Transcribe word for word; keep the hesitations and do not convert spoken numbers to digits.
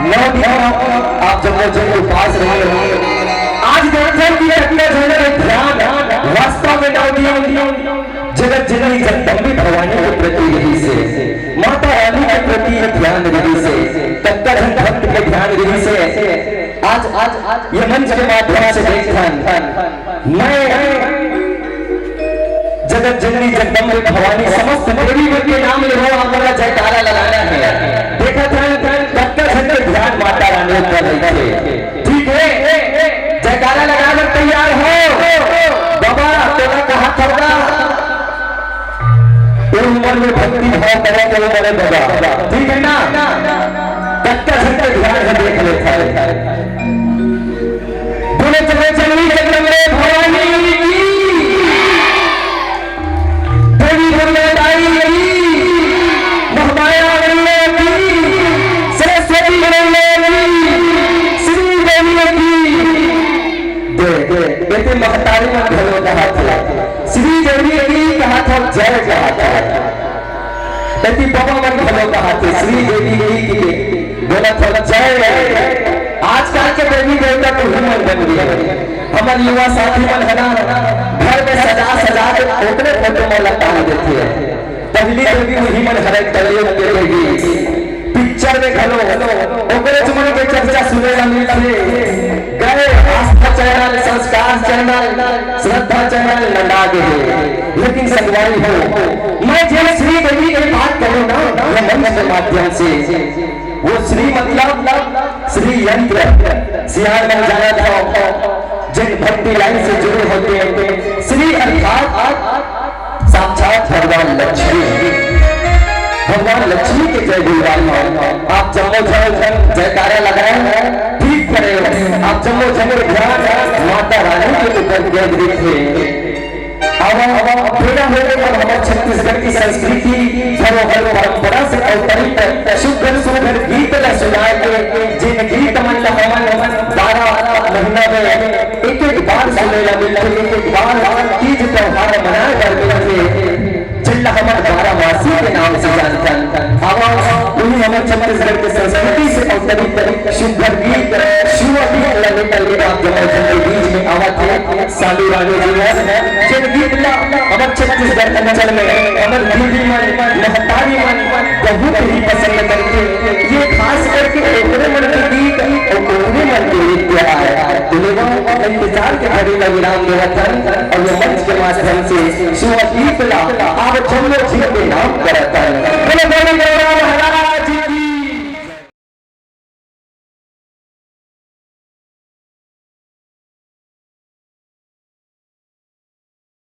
नौ दिन आप जब जब उपास रहे, आज देखथन कि कतका झन के ध्यान वास्तव में नौ दिन जगत जननी जगदम्बे भवानी के प्रति रहिसे, माता रानी के प्रति ध्यान रहिसे, कतका झन भक्त के ध्यान रहिसे। आज, आज, आज ये मंच के माध्यम से देखथन, मैं जगत जननी जगदम्बे भवानी समस्त देवी मन के नाम ले हो, आप मन ला जयकारा लगाना है। देखत हन, कतका झन के ध्यान माता रानी ऊपर रहिथे। ठीक है, जयकारा लगाए बर तैयार हो? बाबा, तोला कहा थोड़ा उम्र में भक्ति भाव करे के उम्र है बाबा, ठीक है ना? कतका झन के ध्यान है, देख लेथन। बोले चले चलनी जगदम्बे भवानी की, देवी दुर्गा दाई की, महामाया मैया की, सरस्वती मैया की, श्री देवी की। दे, दे, एते महतारी मन घलो कहाथे, श्री देवी की कहाथे, जय कहाथे। एती बाबा मन घलो कहाथे, श्री देवी की, की, बोलथे जय। आजकल के देवी देवता तो ही मन बन गए। हमर युवा साथी मन है ना, घर में सजा सजा के ओकरे फोटो में लटका देथे। पहली देवी वही मन हरे, कलयुग के देवी। पिक्चर में घलो ओकरे मन के चर्चा सुने ला मिलथे। गए आस्था चैनल, संस्कार चैनल, श्रद्धा चैनल लंडा गे हे। लेकिन संगवारी हो, मैं जे श्री देवी के बात करूँ ना, ये मंच के माध्यम से, वो श्री मतलब श्री यंत्र, सियान मन जानत हो, जिन भक्ति लाइन से जुड़े होते हैं, श्री अर्थात साक्षात भगवान लक्ष्मी। भगवान लक्ष्मी के जय गुणगान हो। आप जम्मो झन जयकारा लगाए, ठीक करे हो। आप जम्मो झन के ध्यान माता रानी के ऊपर केंद्रित है। अब, अब बेरा हो गए, अब हमर छत्तीसगढ़ की संस्कृति, धरोहर, परंपरा से अवतरित सुघर सुघर गीत ला सुनाए के, जिन गीत मन ला हमन बारह महीना में एक एक बार सुने ला मिलथे, एक एक बार तीज त्योहार मनाए बर मिलथे, जिन ला हमन बारह मासी के नाम से जानथन। अब उही हमर छत्तीसगढ़ के संस्कृति से अवतरित सुघर गीत, शुभ गीत ला लेकर के आप जम्मो झन के बीच में आवत हे। सालू रानी जी हर जेन गीत ला हमर छत्तीसगढ़ अंचल में हमर दीदी मन, महतारी मन बहुत ही पसंद करथे। ये खास करके ओकरे मन के गीत अउ ओकरे मन के नृत्य आय। तो लोगों, इंतजार के घड़ी ला विराम देवत हन अउ ये मंच के माध्यम से शुभ गीत ला आप जम्मो झन के नाम करत हन। बोलो, बोलो, बोलो।